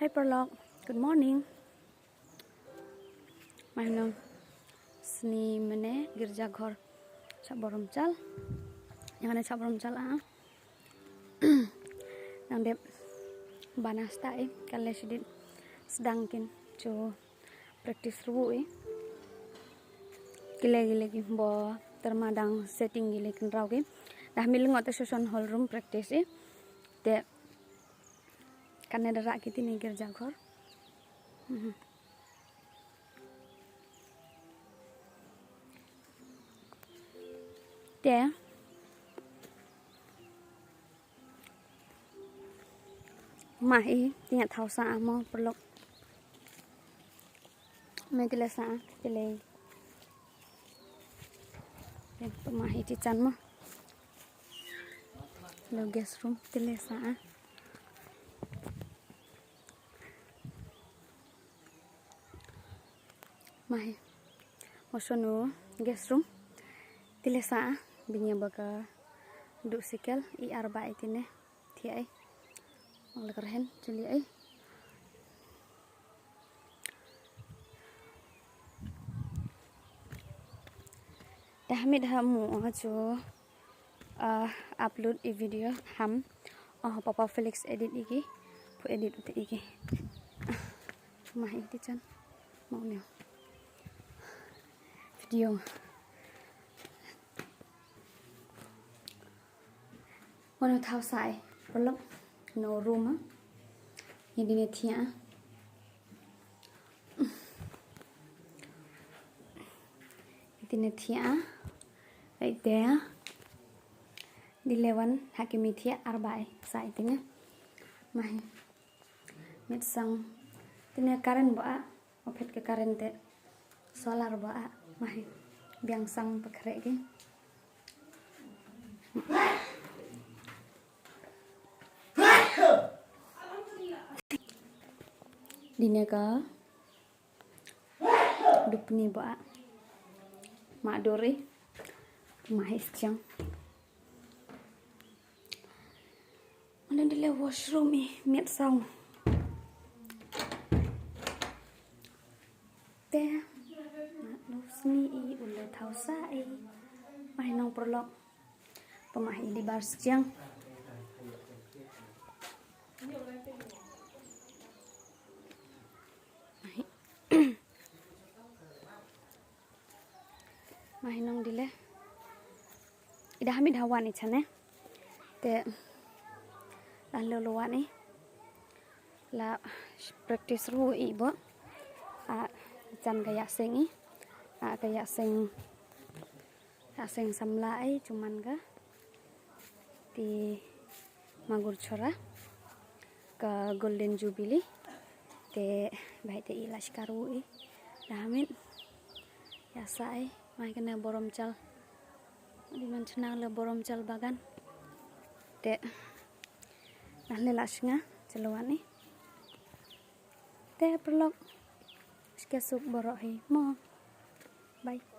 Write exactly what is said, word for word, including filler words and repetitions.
Hey paralok, good morning. Mynno sni mynne girja ghor Chapoh Rumchal. Ïa nga ne Chapoh Rumchal ah. Nang dep bana sta i kale sidit sdang kin chu practice ruh i. Kile kile ki bo terma dang setting kile kin rau ki. Dah mil ngot te session hall room practice i. Te kane da rak kiti ni girja ghor. Mhm. Te mah i, ti nga thaw sa amo paralok. Me ti le sa, ti le. Te mah i ti chan mo. Lo guest room ti le sa. Mah i. Mo shon u guest room. Ti le sa, binya baka du sikel i arba i tine. Ti ai. Mo le kerhen, chuli ai. Dah mit ha mu chu. Ah, upload i video ham. Oh, Papa Felix edit iki. Pu edit uti iki. Ah, mah i ti chan. Mo ne. Video. Mo no thaw sa i. Paralok. No room ah. Ini dine thiah. Itine thiah. Right there. Di le wan ha ki mi thiah arba i sa itine. Mah i. Mit sang. Itine current bo ah. Ophet ke current te. Solar bo ah. Mah i. Biang sang pakre ki. Dine ka dupni ba ma dori ma his chang. Mana dile washroom i miet saw. Te ma dusni i ule thau sa i. Mai nong perlok. Pemah i di bar siang. Mah i nong dile. Ida hamit hawan i chane. Te lan lo lo wan i. La practice ru i bo. A chan ka ya seng i. A ka ya seng. Ka seng samla ai chuman ka ti magur chora ka golden jubilee te bai te i lashkaru i. Damin ya sa ai mai kena borom chal di man chena le borom chal bagan te dan le lashna chalwan i te perlok. Shke suk borok hi mo. Bye.